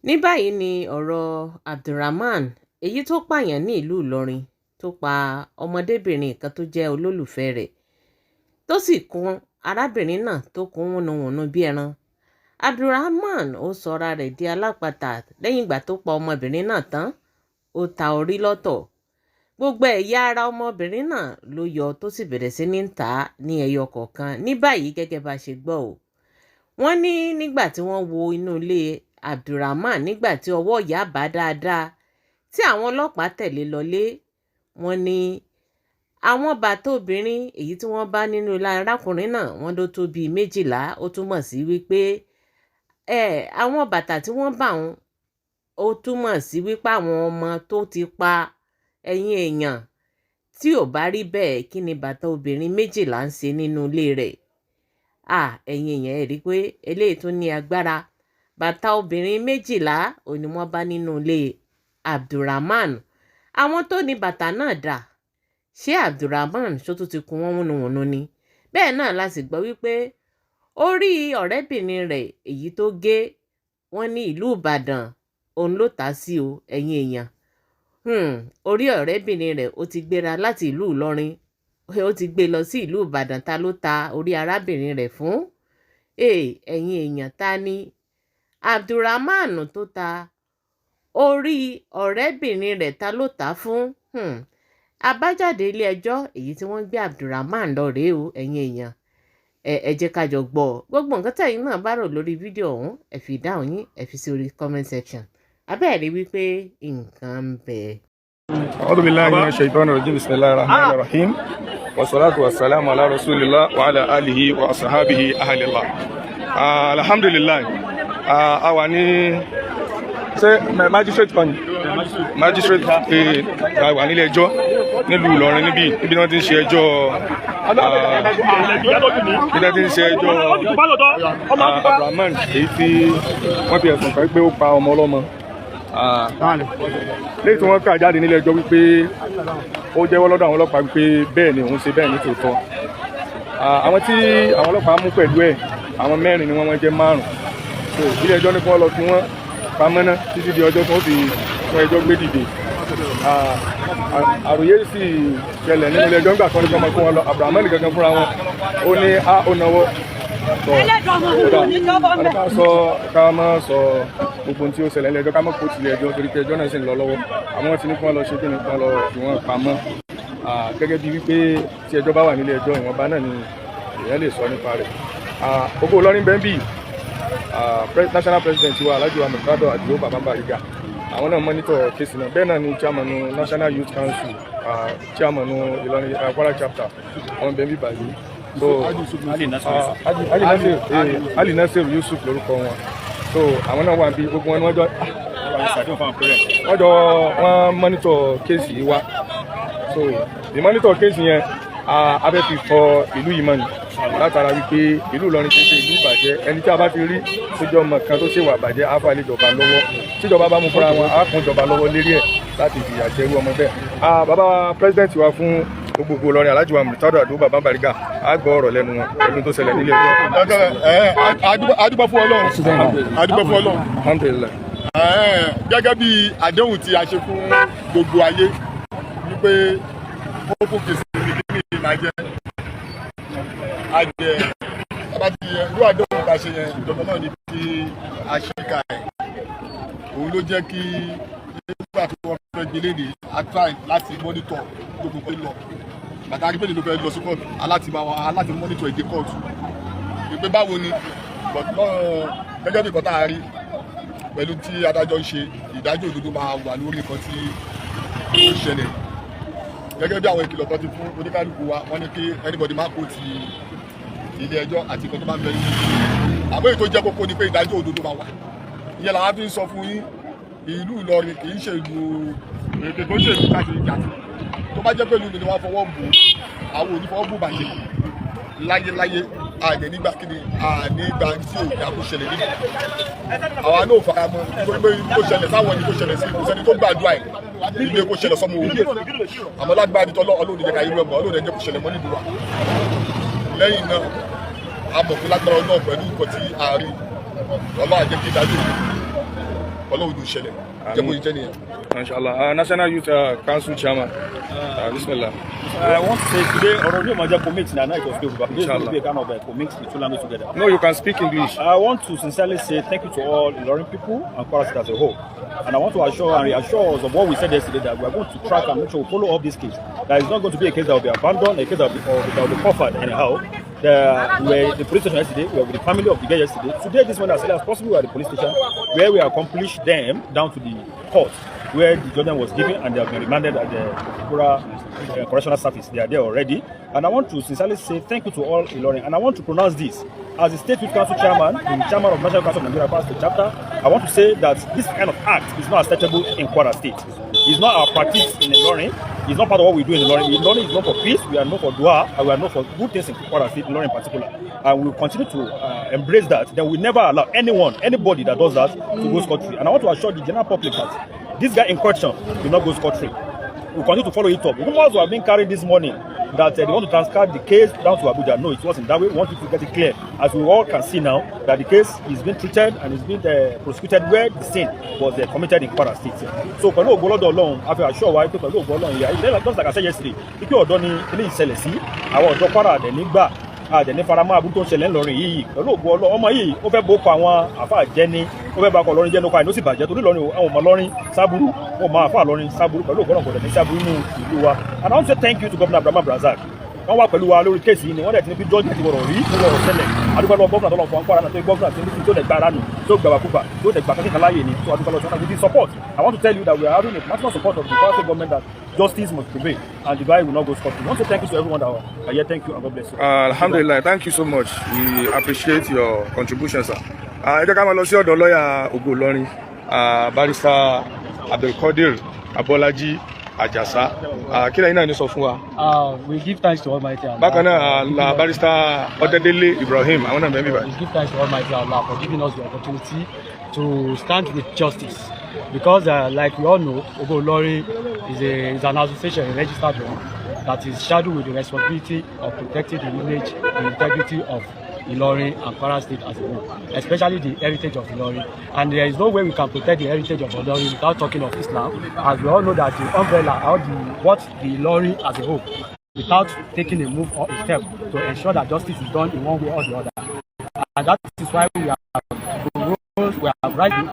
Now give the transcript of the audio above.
Ní báyìí ni ọ̀rọ̀ Abdulrahman, èyí tó pààyàn ní ìlú Ìlọrin, tó pa ọmọdébìnrin kan tó jẹ́ olólùfẹ́ rẹ̀, tó sì kún arábìnrin náà tó kún wọnàwọ̀nà bíi ẹran. Abdulrahman ó sọra rẹ̀ di alápatà lẹ́yìn ìgbà tó pa ọmọbìnrin náà tán, ó ta orí lọ́tọ̀. Gbogbo ẹ̀yà ara ọmọbìnrin náà ló yọ, tó sì bẹ̀rẹ̀ sí ní tà á ní ẹyọ kọ̀ọ̀kan. Ní báyìí, gẹ́gẹ́ bá a ṣe gbọ́ o, wọ́n ní nígbà tí wọ́n wo inú ilé Abdulrahman, nígbà tí ọwọ́ ìyá bá dáadáa, tí àwọn ọlọ́pàá tẹ̀lé lọlé, wọ́n ní àwọn bàtà obìnrin èyí tí wọ́n bá nínú ilé arákùnrin náà, wọ́n ló tó bíi 12. Ó túmọ̀ sí wípé ẹ àwọn bàtà tí wọ́n bá wọn, ó túmọ̀ sí wípé àwọn ọmọ tó ti pa. Ẹ̀yin èèyàn, tí ò bá rí bẹ́ẹ̀, kí ni bàtà obìnrin 12 ń ṣe nínú ilé rẹ̀? À, ẹ̀yin èèyàn, ẹ̀ rí i pé eléyìí tún ní agbára. Bàtà obìnrin 12 ò ní wọ́n bá nínú ilé Abdulrahman. Àwọn tó ní bàtà náà dà? Ṣé Abdulrahman ṣó tún ti kun wọ́n wúnnuwùnnu ni? Bẹ́ẹ̀ náà la sì gbọ́ wípé orí ọ̀rẹ́bìnrin rẹ̀ èyí tó gé, wọ́n ní ìlú Ìbàdàn òun ló tà á sí o. Ẹ̀yin èèyàn, orí ọ̀rẹ́bìnrin rẹ̀, ó ti gbéra láti ìlú Ìlọrin, ó ti gbé lọ sí ìlú Ìbàdàn. Ta ló ta orí arábìnrin rẹ̀ fún? Ẹ̀yin èèyàn, ta ni Abdulrahman tó ta orí ọ̀rẹ́bìnrin rẹ̀? Ta ló tà á fún? Àbájáde ilé-ẹjọ́ èyí tí wọ́n gbé Abdulrahman lọ rèé o. Ẹ̀yin èèyàn, ẹ jẹ́ ká jọ gbọ́ ọ. Gbogbo nǹkan tẹ̀yin náà bá rò lórí fídíò ọ̀hún, ẹ fi ìdáhùn yín, ẹ fi sí orí comment section. Abẹ́ẹ̀ rí wípé nǹkan ń bẹ. أعوذ بالله من الشيطان الرجيم. بسم الله الرحمن الرحيم والصلاة والسلام على رسول الله وعلى آله وأصحابه أهل الله. الحمد لله. A wà ní ṣé magistrate kan ni, magistrate. A wà nílé ẹjọ́ nílùú Ìlọrin níbí, níbi tí wọ́n ti ń ṣe ẹjọ́, níbi tí wọ́n ti ń ṣe ẹjọ́ Abdulrahman, èyí tí wọ́n fi ẹ̀sùn kàn pé ó pa ọmọ ọlọ́mọ, lẹ́yìn tí wọ́n kà jáde nílé ẹjọ́ wípé ó jẹ́wọ́ lọ́dọ̀ àwọn ọlọ́pàá wípé bẹ́ẹ̀ ni òun ṣe bẹ́ẹ̀ ní tòótọ́. Àwọn tí àwọn ọlọ́pàá mú pẹ̀lú ẹ̀, àwọn mẹ́rin ni wọ́n jẹ́ márùn. So ilé ẹjọ́ ní kí wọ́n lọ fi wọ́n pamọ́ ná títí di ọjọ́ tí wọ́n fi fún ẹjọ́ gbé dìde. Àròyé sì ṣẹlẹ̀ nínú ilé ẹjọ́ nígbà kan ní kí wọ́n máa kó wọn lọ. Abdulrahman gangan fúnra wọn, ó ní a ó náwó tọ ká sọ, ká má sọ gbogbo ohun tí ó ṣẹlẹ̀ nílé ẹjọ́, ká má kó tilẹ̀ ẹjọ́, torí pé ẹjọ́ náà sì ń lọ lọ́wọ́. Àwọn tí ní kí wọ́n lọ ṣe kí ni, kí wọ́n lọ fi wọ́n pamọ́, gẹ́gẹ́ bí wípé tí ẹjọ́ bá wà nílé ẹjọ́, ìwọ̀nba náà ni èèyàn lè sọ nípa rẹ̀. Gbogbo Ìlọrin bẹ́ẹ̀ bì, national president wa, Alhaji wa Murtado Adio Baba Bariga, àwọn náà monitor case náà. Bẹ́ẹ̀ náà ni chairman National Youth Council, chairman Ìlọrin Kwara chapter, àwọn bẹ́ẹ̀ bí báyìí. So Ali Nasir, Ali Nasir Yusuf lórúkọ wọn. So àwọn náà wà bí gbogbo wọn ni wọ́n jọ wọ́n monitor case yìí wá. So the monitor case yẹn, a fẹ́ fi fọ ìlú yìí mọ́ ni, látara wípé ìlú Ìlọrin ṣe ṣe ìlú ìbàjẹ́. Ẹni tí a bá ti rí tó jẹ́ ọmọ kan tó ṣèwà bàjẹ́, á fà lé ìjọba lọ́wọ́. Tíjọba bá mú fúnra wọn, á kún ìjọba lọ́wọ́ lérí ẹ̀ láti fìyà jẹ irú ọmọ bẹ́ẹ̀. Bàbá president wa fún gbogbo Ìlọrin, Alhaji wa Murtado Ado Baba Bariga, á gbọ́ ọ̀rọ̀ lẹ́nu wọn pẹ̀lú tó ṣẹlẹ̀ nílé ẹjọ́. A dúpẹ́ fún Ọlọ́run, a dúpẹ́ fún Ọlọ́run. Alhamdulillahi. Gẹ́gẹ́ bí àdéhùn tí a ṣe fún gbogbo ayé wípé open case ní kí ni máa jẹ́ àjẹ bá ti irú àdéhùn tá a ṣe yẹn, dandan náà ni kí a ṣíkà ẹ̀. Òun ló jẹ́ kí nígbà tí wọ́n fẹ́ gbélé ní, a try láti monitor gbogbo nǹkan lọ. Bàtà agbẹ́ni ló fẹ́ lọ sí kóòtù, aláti bá wa aláti monitor èdè kóòtù wípé báwo ni. But gẹ́gẹ́ bí nǹkan tá a rí pẹ̀lú tí adájọ́ ń ṣe, ìdájọ́ òdodo máa wà lórí nǹkan tí ó ṣẹlẹ̀. Gẹ́gẹ́ bí àwọn ìkìlọ̀ tó ti fún oníkálukú wa, wọ́n ní kí anybody má kó ti ilé ẹjọ́ àti nǹkan tó bá ń bẹ nínú. Àmọ́ èyí tó jẹ́ kókó ni pé ìdájọ́ òdodo máa wà. Ìyẹn làwọn fi ń sọ fún yín, ìlú Ìlọrin kì í ṣe ìlú ètò tó ń ṣe ìlú káàkiri jàtì. Tó bá jẹ́ pé ìlú mi ni wọ́n fọwọ́ bò, àwọn ò ní fọwọ́ bò bàjẹ́ láyéláyé. Àdé nígbà kíni ànígbà tí ò dá kó ṣẹlẹ̀ nílùú àwa náà ò fara mọ́, nítorí pé kó ṣẹlẹ̀ sáwọn ẹni kó ṣẹlẹ̀ sí, kò sẹ́ni tó gbàdúrà ẹ̀ ilé kó ṣẹlẹ̀ sọ́mọ òun. Àmọ́ lágbára ní tọ́lọ́, Ọlọ́run jẹ́ ká irú ẹ̀mọ́, Ọlọ́run jẹ́ kó ṣẹlẹ̀ mọ́ nílùú wa. Lẹ́yìn náà, a mọ̀ pé lágbára Ọlọ́run, pẹ̀lú nǹkan tí a rí, Ọlọ́run á jẹ́ kí ìdájọ́ òdodo Ọlọ́run ló ṣẹlẹ̀ jẹ́ bó ṣe jẹ́ nìyẹn. Inshallah. National Youth Council Chairman, bismillah. I want to say today, ọ̀rọ̀ ní ọmọdé commit na night of Yoruba. Today is going to Inshallah. be a kind of commit the two languages together. No, you can speak English. I want to sincerely say thank you to all Ilorin people and Kwara State as a whole. And I want to assure and reassure us of what we said yesterday, that we are going to track and make sure we follow up this case. That it's not going to be a case that will be abandoned, a case that will be, or that will be covered anyhow. We were at the police station yesterday, we were with the family of the girl yesterday. Today, this morning, as early as possible, we are at the police station where we accomplished them down to the court where the judgment was given, and they have been remanded at the Kura Correctional Service. They are there already. And I want to sincerely say thank you to all Ilorin. And I want to pronounce this as the State Youth Council Chairman, the Chairman of National Council of Nigeria Kwara State Chapter. I want to say that this kind of act is not acceptable in Kwara State. It's not our practice in Ilorin. It's not part of what we do in Ilorin. Ilorin is known for peace. We are known for dua, and we are known for good things in Kwara State, Ilorin in particular. And we will continue to embrace that. Then we never allow anyone, anybody that does that to go scot-free. And I want to assure the general public that this guy in question will not go scot-free. We continue to follow it up. Rumors were being carried this morning that they want to transfer the case down to Abuja. No, it wasn't that way. We want you to get it clear. As we all can see now, that the case is being treated and is being prosecuted where the sin was committed in Kwara State. So pẹ̀lú ògo lọ́dọ̀ Ọlọ́run, a fi assure wa pé pẹ̀lú ògo Ọlọ́run ìyá ilé, just like I said yesterday, ike ọ̀dọ́ ni ilé ìṣẹ̀lẹ̀ sí àwọn ọ̀dọ́ Kwara àdẹ̀ nígbà àdẹ̀ ní faramọ́ aburú tó ń ṣẹlẹ̀ ńlọrin yìí. Pẹ̀lú ògo Ọlọ́run, ọmọ yìí ó fẹ́ bó kọ àwọn àfáà jẹ́ ní ó fẹ́ bá kọ lọ́rin jẹ́ nípa ìlú sì bàjẹ́ torí lọ́rin àwọn ọmọ lọ́rin sábúrú wọn mọ àfáà lọ́rin sábúrú. Pẹ̀lú ògo Ọlọ́run, kò dẹ̀ ní sábúrú nínú ìlú wa. And I want to say thank you to Governor Abdulrahman Abdulrazak. Wọ́n wà pẹ̀lú wa lórí case yìí ni wọ́n dẹ̀ ti ní bí judge ti wọ̀rọ̀ rí tó wọ̀rọ̀ ṣẹlẹ̀. Adúpẹ́ lọ́wọ́ governor tọ́lọ̀ fún Kwara náà tó governor tí ní tó lè gba ara nù tó gbà wàkúgbà tó lè gbà kankan láàyè ni tó adúpẹ́ lọ́wọ́ sọ́nà with the support. I want to tell you that we are having a maximum support of the Kwara State government, that justice must prevail and the guy will not go scot-free. I want to say thank you to everyone that are here. Thank you and God bless you. Alhamdulillah, thank you so much. We appreciate your contribution, sir. Ẹ jẹ́ ká máa lọ sí ọ̀dọ̀ lọ́ọ̀yà Ògo Ìlọrin, Barrister Abdulkadir Abọ́lájí Àjàsá. Kí lẹ́yìn náà ní sọ fún wa? We give thanks to Almighty Allah. Bákan náà, la Barrister Ọ̀dẹ́dẹ́lé Ibrahim, àwọn náà bẹ́ẹ̀ bí báyìí. We give thanks to Almighty Allah for giving us the opportunity to stand with justice. Because, like we all know, Ogo Ilorin is an association, a registered one, that is saddled with the responsibility of protecting the image, the integrity of Ilorin and Kwara State as a whole, especially the heritage of Ilorin. And there is no way we can protect the heritage of Ilorin without talking of Islam, as we all know that the umbrella or the what the Ilorin as a whole, without taking a move or a step to ensure that justice is done in one way or the other. And that is why we have rose, we have raised